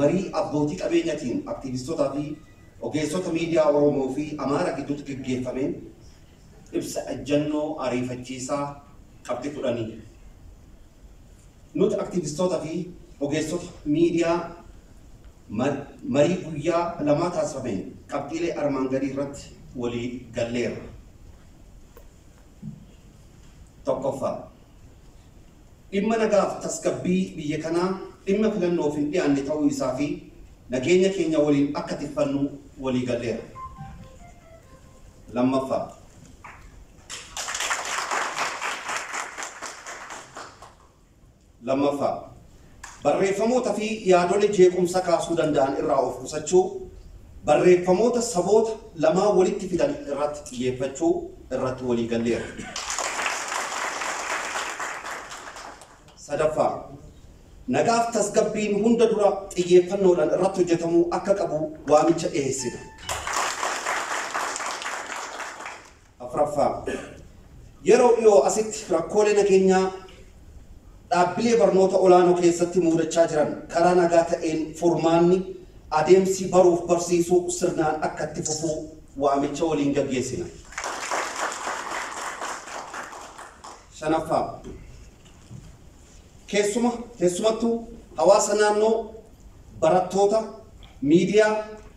Marii abbootii qabeenyatiin aktiivistootaa fi ogeessota miidiyaa Oromoo fi Amaara gidduutti gaggeeffameen ibsa ejjennoo ariifachiisaa qabxii 10. Nuti aktiivistoota fi ogeessota miidiyaa marii guyyaa lamaa taasifameen qabxiilee armaan gadii irratti walii galleerra. Tokkoffaa, dhimma nagaaf tasgabbii biyya kanaa dhimma filannoof hin dhiyaanne ta'uu isaa fi nageenya keenya waliin akka tiffannu walii galleerra. Lammaffaa, barreeffamoota fi yaadolee jeequmsa kaasuu danda'an irraa of qusachuu, barreeffamoota saboota lamaa walitti fidan irratti xiyyeeffachuu irratti walii galleerra. Sadaffaa, nagaaf tasgabbiin hunda dura xiyyeeffannoodhaan irratti hojjetamuu akka qabu waamicha dhiyeessina. Afuraffaa, yeroo dhiyoo asitti rakkoolee nageenyaa dhaabbilee barnoota olaanoo keessatti muudachaa jiran karaa nagaa ta'een furmaanni adeemsi baruuf barsiisuu sirnaan akka itti fufuu waamicha waliin gaggeessina. Shanaffaa, keessumattuu hawaasa naannoo, barattoota, miidiyaa,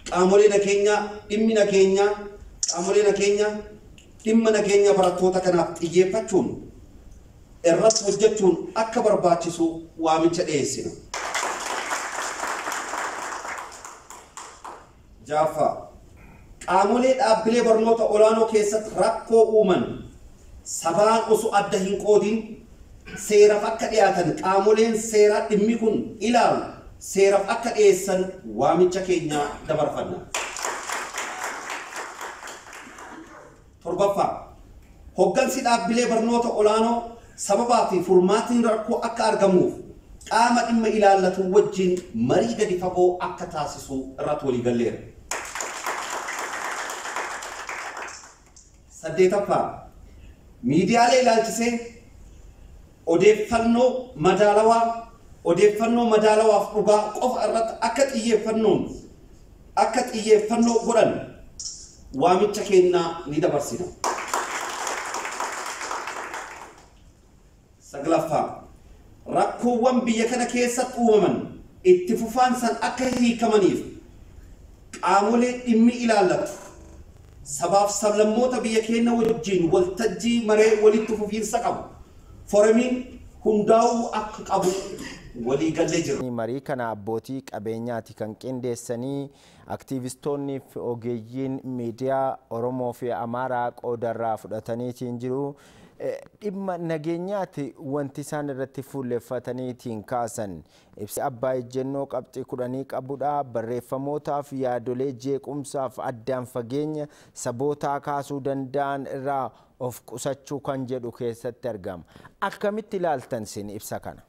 qaamolee nageenyaa, dhimmi nageenyaa, qaamolee nageenyaa, dhimma nageenyaa barattoota kanaaf xiyyeeffachuun irratti hojjechuun akka barbaachisu waamicha dhiyeessina. Ja'affaa, qaamolee dhaabbilee barnoota olaanoo keessatti rakkoo uuman sabaan osoo adda hin qoodin seeraaf akka dhiyaatan qaamoleen seeraa dhimmi kun ilaalu seeraaf akka dhiyeessan waamicha keenya dabarfanna. Torbaffaa, hoggansi dhaabbilee barnoota olaanoo sababaa fi furmaatiin rakkoo akka argamuuf qaama dhimma ilaallatu wajjin marii gadi fagoo akka taasisu irratti walii galleera. Saddeetaffaa, miidiyaalee ilaalchisee odeeffannoo madaalawaaf dhugaa qofa irratti akka xiyyeeffannoo godhan waamicha keenyaa ni dabarsina. Saglaffaa, rakkoowwan biyya kana keessatti uumaman itti fufaansan akka hiikamaniif qaamolee dhimmi ilaallatu sabaaf sablammoota biyya keenya wajjin waltajjii maree walitti fufiinsa qabu foramiin hundaa'uu akka qabu walii gallee jira. Marii kana abbootii qabeenyaati kan qindeessanii aktiivistoonni fi ogeeyyiin miidiyaa Oromoo fi Amaaraa qoodarraa fudhataniitiin jiru. Dhimma nageenyaati wanti isaan irratti fuulleffataniitiin kaasan. Ibsi abbaa ejjennoo qabxii 10 qabudha. Barreeffamootaaf yaadolee jeequmsaaf addaan fageenya sabootaa kaasuu danda'an irraa of qusachuu kan jedhu keessatti argama. Akkamitti ilaaltan sin ibsa kana?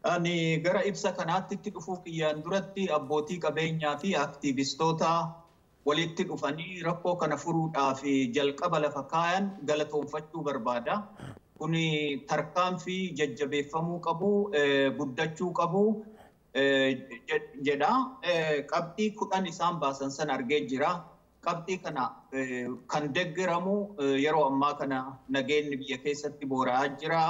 Ani gara ibsa kanaatti itti dhufuu kiyyaan duratti abbootii qabeenyaa fi aktiivistoota walitti dhufanii rakkoo kana furuudhaaf jalqaba lafa kaayan galatoonfachuu barbaada. Kuni tarkaanfii jajjabeeffamuu qabu, guddachuu qabu jedha. Qabxii 10 isaan baasan san argee jira. Qabxii kana kan deeggaramu yeroo ammaa kana nageenyi biyya keessatti boora'aa jira.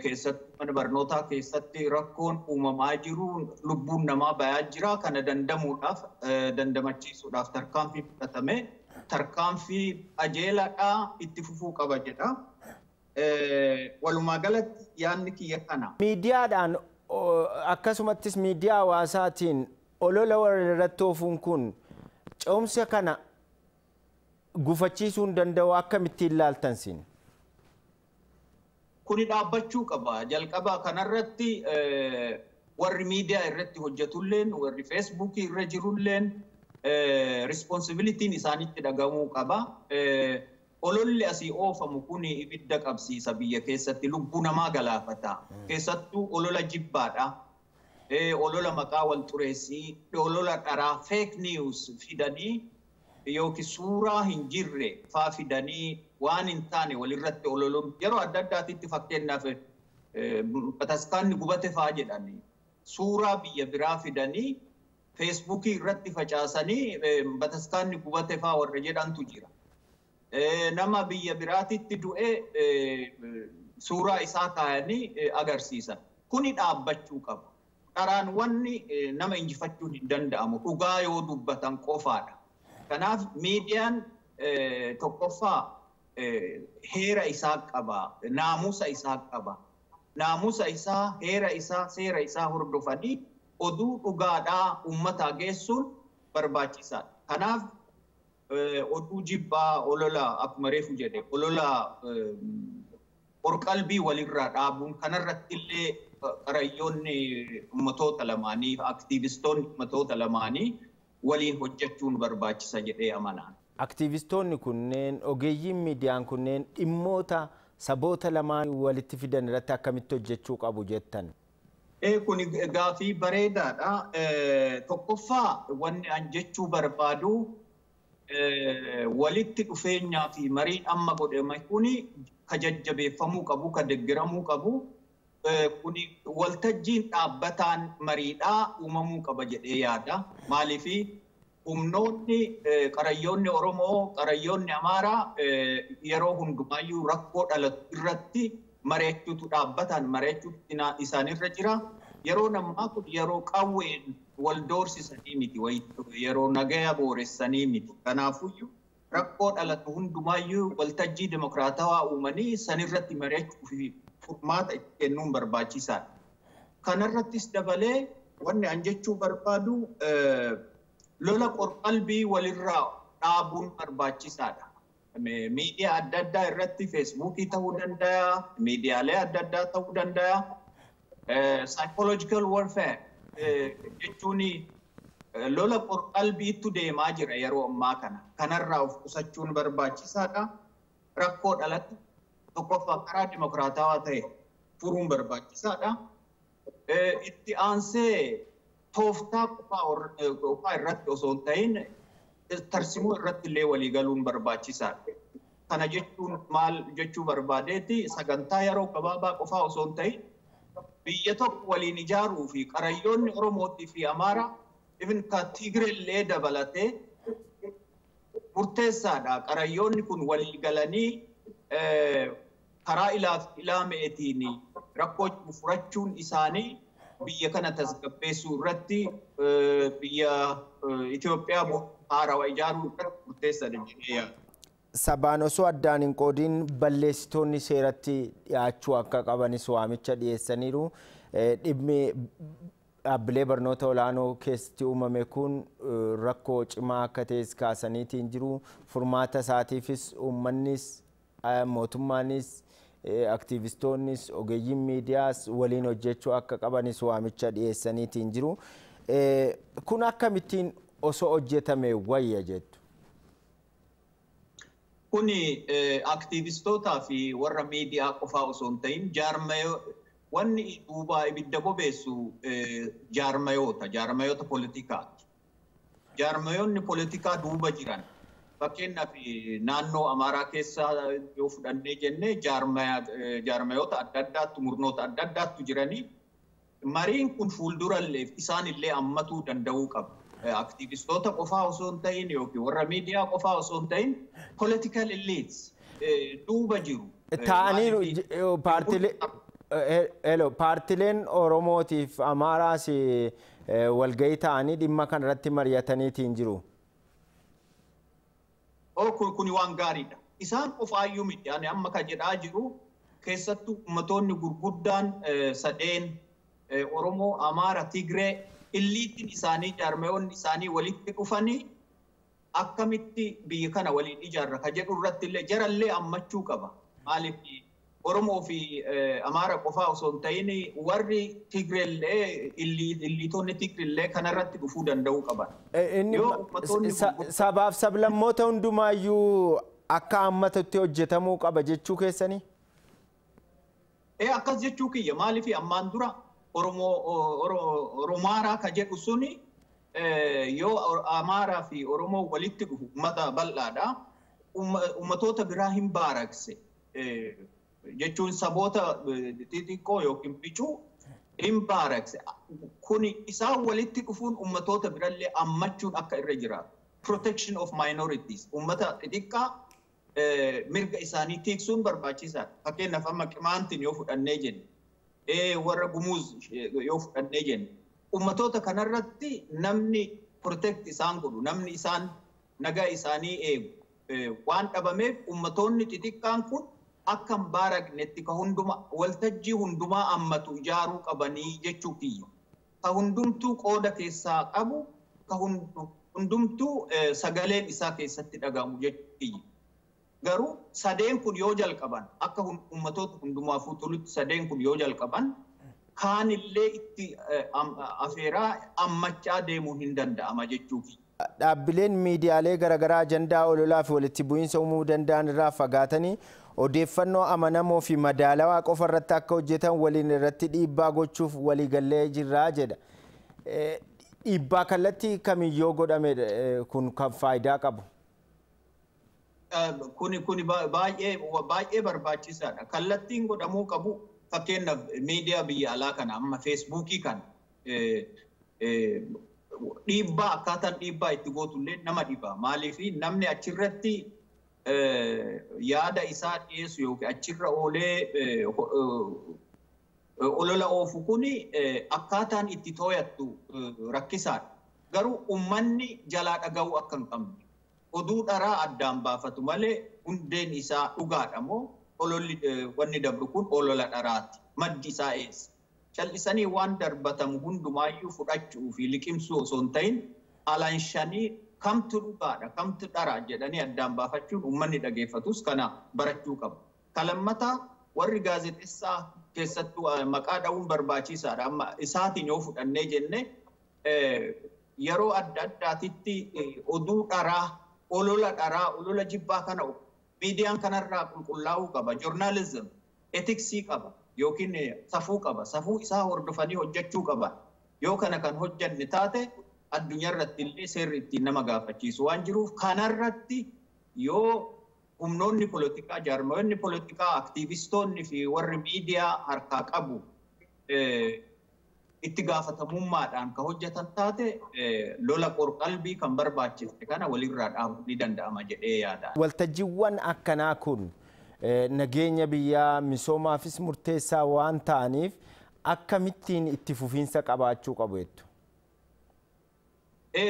Keessatti mana barnootaa keessatti rakkoon uumamaa jiru, lubbuun namaa bayaa jira. Kana dandamuudhaaf, dandamachiisuudhaaf tarkaanfii fudhatame tarkaanfii qajeelaadhaa itti fufuu qaba jedha. Walumaa galatti yaadni kiyya kana. Miidiyaadhaan akkasumattis miidiyaa hawaasaatiin olola walirratti oofuun kun ce'umsa kana gufachiisuu hin danda'u akkamitti ilaaltan siin? Kuni dhaabbachuu qaba. Jalqaba kanarratti warri miidiyaa irratti hojjetulleen, warri feesbuukii irra jirulleen responsibilitiin isaanitti dhagamuu qaba. Ololli asii oofamu kuni ibidda qabsiisa biyya keessatti, lubbuu namaa galaafata. Keessattuu olola jibbaadha. Olola maqaa wal xureessii, olola dharaa, fake news fidanii yookiin suuraa hin jirre faa fidanii waan hin taane walirratti ololuun yeroo adda addaatitti fakkeenyaaf bataskaanni gubate faa jedhanii suuraa biyya biraa fidanii Feesbuukii irratti facaasanii bataskaanni gubate fa'aa warra jedhantu jira. Nama biyya biraatitti du'e suuraa isaa kaayanii agarsiisan. Kuni dhaabbachuu qaba. Dharaan wanni nama injifachuun hin danda'amu. Dhugaa yoo dubbatan qofaadha. Kanaaf miidiyaan tokkoffaa heera isaa qaba. Naamusa isaa qaba. Naamusa isaa, heera isaa, seera isaa hordofanii oduu dhugaadhaa uummataa geessuun barbaachisaadha. Kanaaf oduu jibbaa olola akkuma reefu jedhe olola qorqalbii walirraa dhaabuun kanarratti illee qarayyoonni ummatoota lamaanii aktiivistoonni ummatoota lamaanii waliin hojjechuun barbaachisa jedhee amanaan. Aktiivistoonni kunneen ogeeyyiin miidiyaan kunneen dhimmoota saboota lamaan walitti fidan irratti akkamitti hojjechuu qabu jettan? Kun gaafii bareedaadha. Tokkoffaa wanni an jechuu barbaadu walitti dhufeenyaa fi mariin amma godhame kuni ka jajjabeeffamuu qabu, ka deeggaramuu qabu. Kuni waltajjiin dhaabbataan mariidhaa uumamuu qaba jedhee yaada. Maaliif humnoonni qarayyoonni Oromoo, qarayyoonni Amaaraa yeroo hundumaayyuu rakkoo dhalatu irratti mari'achuutu dhaabbataan mari'achuutu isaanirra jira. Yeroo ammaa kun yeroo qawween wal doorsisanii miti, yeroo nagaya booressanii miti. Kanaafuyyuu rakkoo dhalatu hundumaayyuu waltajjii dimokiraatawaa uumanii sanirratti mari'achuu fi furmaata itti kennuun barbaachisaadha. Kanarrattis dabalee wanni an jechuu barbaadu lola qorqalbii walirraa dhaabuun barbaachisaadha. Miidiyaa adda addaa irratti feesbuukii ta'uu danda'a, miidiyaalee adda addaa ta'uu danda'a. Psychological warfare jechuun lola qorqalbiitu deemaa jira yeroo ammaa kana. Kanarraa of qusachuun barbaachisaadha. Rakkoo dhalatu tokkoffaa karaa dimokiraatawaa ta'e furuun barbaachisaadha. Itti aansee tooftaa qofaa irratti osoo hin ta'in tarsimoo irratti illee walii galuun barbaachisaadha. Kana jechuun maal jechuu barbaadeeti sagantaa yeroo gabaabaa qofaa osoo hin ta'in biyya tokko waliin ijaaruu fi qarayyoonni Oromootii fi Amaaraa even ka Tigireellee dabalatee murteessaadha. Qarayyoonni kun walii galanii karaa ilaameetiin rakkoo furachuun isaanii biyya kana tasgabbeessuu irratti biyya Itoophiyaa haarawaa ijaaruu irratti murteessaadha jedhee yaada. Sabaan osoo addaan hin qoodiin balleessitoonni seeratti dhiyaachuu akka qabanis waamicha dhiyeessaniiru. Dhimmi dhaabbilee barnoota olaanoo keessatti uumame kun rakkoo cimaa akka ta'es kaasaniitiin jiru. Furmaata isaatiifis uummannis mootummaanis aktiivistoonnis ogeeyyiin miidiyaas waliin hojjechuu akka qabanis waamicha dhiyeessaniitiin jiru. Kun akkamittiin osoo hojjetame wayya jettu? Kuni aktiivistootaa fi warra miidiyaa qofaa osoo hin ta'in wanni duubaa ibidda bobeessu jaarmayoota poolitikaati. Jaarmayoonni poolitikaa duuba jiran fakkeenyaaf naannoo Amaaraa keessaa yoo fudhannee jennee jaarmayoota adda addaattu murnoota adda addaattu jiranii mariin kun fuuldurallee isaanillee hammatuu danda'uu qaba. Aktiivistoota qofaa osoo hin ta'in yookiin warra miidiyaa qofaa osoo hin ta'in political elites duuba jiru. Ta'aniiru paartileen Oromootiif Amaaraas walgahii ta'anii dhimma kanarratti mari'ataniitiin jiru. Kuni waan gaariidha. Isaan qofaayyuu miti. Ani amma kan jedhaa jiru keessattuu ummatoonni gurguddaan sadeen Oromoo, Amaara, Tigree illiitiin isaanii jaarmayoonni isaanii walitti dhufanii akkamitti biyya kana waliin ijaarra ka jedhu irratti illee jarallee hammachuu qaba. Maaliif Oromoo fi Amaara qofaa osoo hin ta'in warri Tigreellee illiitonni Tigreellee kanarratti dhufuu danda'uu qaban. Sabaaf sablammoota hundumaayyuu akka hammatutti hojjetamuu qaba jechuu keessanii? Akkas jechuu kiyya. Maaliif ammaan dura Oromaaraa ka jedhu suni yoo Amaaraa fi Oromoo walitti dhufu uummata bal'aadha. Uummatoota biraa hin baaraqse. Jechuun saboota xixiqqoo yookiin bicuu Hin baarakse. Kuni isaan walitti dhufuun ummatoota birallee ammachuun akka irra jiraatu. Protection of minorities. Ummata xixiqqaa mirga isaanii tiksuun barbaachisaadha. Fakkeenyaaf amma Qimaantiin yoo fudhannee jenne, warra Gumuuz yoo fudhannee jenne, ummatoota kanarratti namni protect isaan godhu, namni isaan nagaa isaanii eegu waan dhabameef ummatoonni xixiqqaan kun akka hin baaragnetti ka hunduma waltajjii hundumaa ammatu ijaaruu qabanii jechuu kiyya. Ka hundumtuu qooda keessaa qabu, ka hundumtuu sagaleen isaa keessatti dhagahamu jechuu kiyya. Garuu sadeen kun yoo jalqaban akka ummatoota hundumaafuu tolutti sadeen kun yoo jalqaban kaanillee itti afeeraa ammachaa deemuun hin danda'ama jechuu kiyya. Dhaabbileen miidiyaalee garaagaraa ajandaa ololaa fi walitti bu'iinsa uumuu danda'an irraa fagaatanii odeeffannoo amanamoo fi madaalawaa qofa irratti akka hojjetan waliin irratti dhiibbaa gochuuf waliigallee jirra jedha. Dhiibbaa kallattii kamiyyoo godhame kun kan faayidaa qabu? Kuni baay'ee barbaachisaadha. Kallattiin godhamuu qabu fakkeenyaaf miidiyaa biyya alaa kana amma Feesbuukii kana dhiibbaa akkaataan dhiibbaa itti gootullee nama dhiba. Maaliif namni achirratti yaada isaa dhiyeessu yookiin achirra oolee olola oofu kuni akkaataan itti tooyattu rakkisaadha. Garuu uummanni jalaa dhaga'uu akka hin qabne oduu dharaa addaan baafatu malee hundeen isaa dhugaadha moo ololli wanni dabru kun olola dharaati. Maddi isaa eessa? Callisanii waan darbatamu hundumaayyuu fudhachuu fi liqimsuu osoo hin ta'in alanshanii kamtu dhugaadha kamtu dharaa jedhanii addaan baafachuun uummanni dhageeffatus kana barachuu qaba. Kalammataa warri gaazexessaa keessattuu maqaa dha'uun barbaachisaadha. Amma isaatiin yoo fudhannee jenne yeroo adda addaatitti oduu dharaa, olola dharaa, olola jibbaa kana miidiyaan kanarraa qulqullaa'uu qaba. Joornaalizim etiksii qaba yookiin safuu qaba. Safuu isaa hordofanii hojjechuu qaba. Yoo kana kan hojjanne taate addunyaa irratti illee seerri ittiin nama gaafachiisu waan jiruuf kanarratti yoo humnoonni polotikaa, jaarmayoonni polotikaa, aktiivistoonni fi warri miidiyaa harkaa qabu itti gaafatamummaadhaan kan hojjetan taate lola qorqalbii kan barbaachifte kana walirraa dhaabuun ni danda'ama jedhee yaada. Waltajjiiwwan akkanaa kun nageenya biyyaa misoomaafis murteessaa waan ta'aniif akkamittiin itti fufiinsa qabaachuu qabu jettu?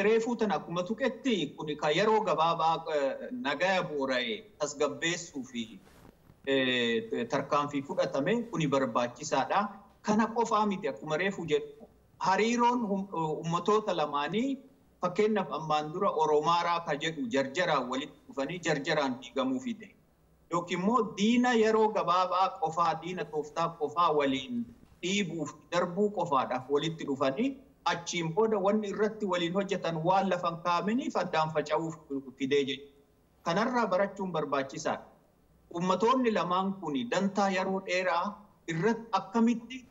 Reefuu tana akkuma tuqetti kun kan yeroo gabaabaa nagaya boora'e tasgabbeessuu fi tarkaanfii fudhatame kuni barbaachisaadha. Kana qofaa miti akkuma reefuu jedhu hariiroon ummatoota lamaanii fakkeenyaaf ammaan dura Oromaaraa ka jedhu jarjaraan walitti dhufanii jarjaraan diigamuu fide. Yookiin immoo diina yeroo gabaabaa qofaa diina tooftaa qofaa waliin dhiibuuf darbuu qofaadhaaf walitti dhufanii achiin booda wanni irratti waliin hojjetan waan lafan kaa'aminiif addaan faca'uuf fidee jechuudha. Kanarraa barachuun barbaachisaadha. Ummatoonni lamaan kun dantaa yeroo dheeraa irratti akkamitti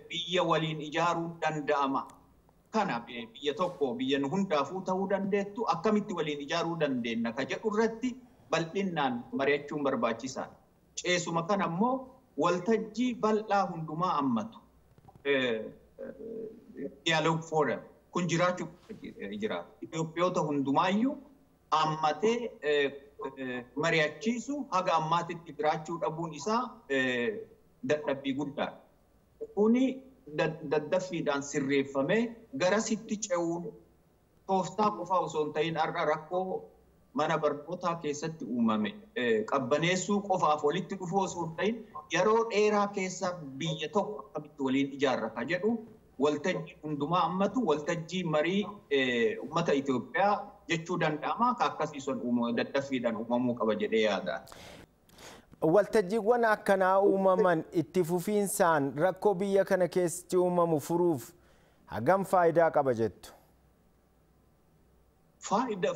biyya waliin ijaaruun danda'ama. Kana biyya tokko biyya nu hundaafuu ta'uu dandeettu akkamitti waliin ijaaruu dandeenya ka jedhu irratti bal'innaan mari'achuun barbaachisaadha. Ceesuma kana immoo waltajjii bal'aa hundumaa ammatu. Dialogue forum kun jiraachuu jiraata. Itoophiyoota hundumaayyuu ammatee mari'achiisu haga ammaatitti jiraachuu dhabuun isaa dadhabbii guddaadha. Kuni daddaffiidhaan sirreeffamee garasitti ce'uun tooftaa qofaa osoo hin ta'in har'a rakkoo mana barnootaa keessatti uumame qabbaneessuu qofaaf walitti dhufuu osoo hin ta'in yeroo dheeraa keessa biyya tokko akkamitti waliin ijaarra ka jedhu waltajjii hundumaa ammatu waltajjii marii uummata Itoophiyaa jechuu danda'ama ka akkasii sun daddaffiidhaan uumamuu qaba jedhee yaada. Waltajjiiwwan akkanaa uumaman itti fufiinsaan rakkoo biyya kana keessatti uumamu furuuf hagam faayidaa qaba jettu?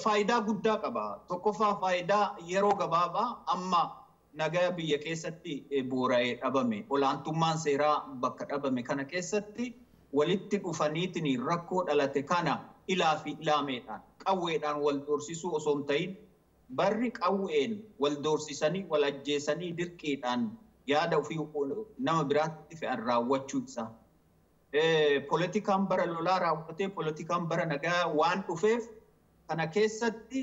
Faayidaa guddaa qaba. Tokkoffaa faayidaa yeroo gabaabaa amma nagaa biyya keessatti boora'ee dhabame olaantummaan seeraa bakka dhabame kana keessatti walitti dhufaniitiin rakkoo dhalate kana ilaa fi ilaameedhaan qawweedhaan wal doorsisuu osoo hin ta'in barri qawween wal doorsisanii wal ajjeesanii dirqiidhaan yaada ofii nama biraatti fe'an raawwachuu isaa. Poolitikaan bara lolaa raawwatee poolitikaan bara nagaa waan dhufeef kana keessatti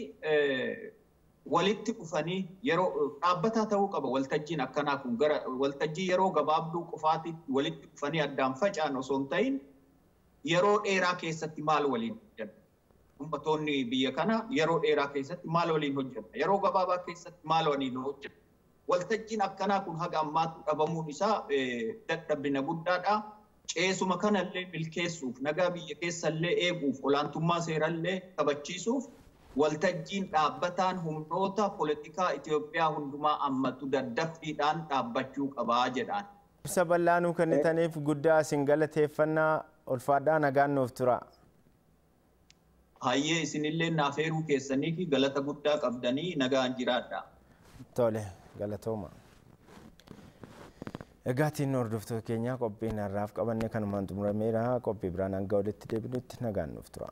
walitti dhufanii yeroo dhaabbataa ta'uu qaba waltajjiin akkanaa kun gara waltajjii yeroo gabaabduu qofaatti walitti dhufanii addaan faca'an osoo hin ta'in yeroo dheeraa keessatti maal waliin hojjenna. Uummattoonni biyya kana yeroo dheeraa keessatti maal waliin hojjenna. Yeroo gabaabaa keessatti maal waliin hojjenna. Waltajjiin akkanaa kun haga ammaatti dhabamuun isaa dadhabina guddaadha. Ceesuma kanallee milkeessuuf, nagaa biyya keessallee eeguuf, olaantummaa seerallee kabachiisuuf waltajjiin dhaabbataan humnoota poolitikaa Itoophiyaa hundumaa ammatu daddaffiidhaan dhaabbachuu qabaa jedhaan. Ibsa bal'aa nuu kennitaniif guddaa isin galateeffannaa ulfaadhaa nagaan nuuf tura. Hayyee isinillee naaf eeruu keessanii fi galata guddaa qabdanii nagaan jiraadha. Tole galatooma. Egaatiin hordoftoota keenya qophiin har'aaf qabanne kanumaan xumurameera. Qophii biraan hanga walitti deebinutti nagaan nuuf tura.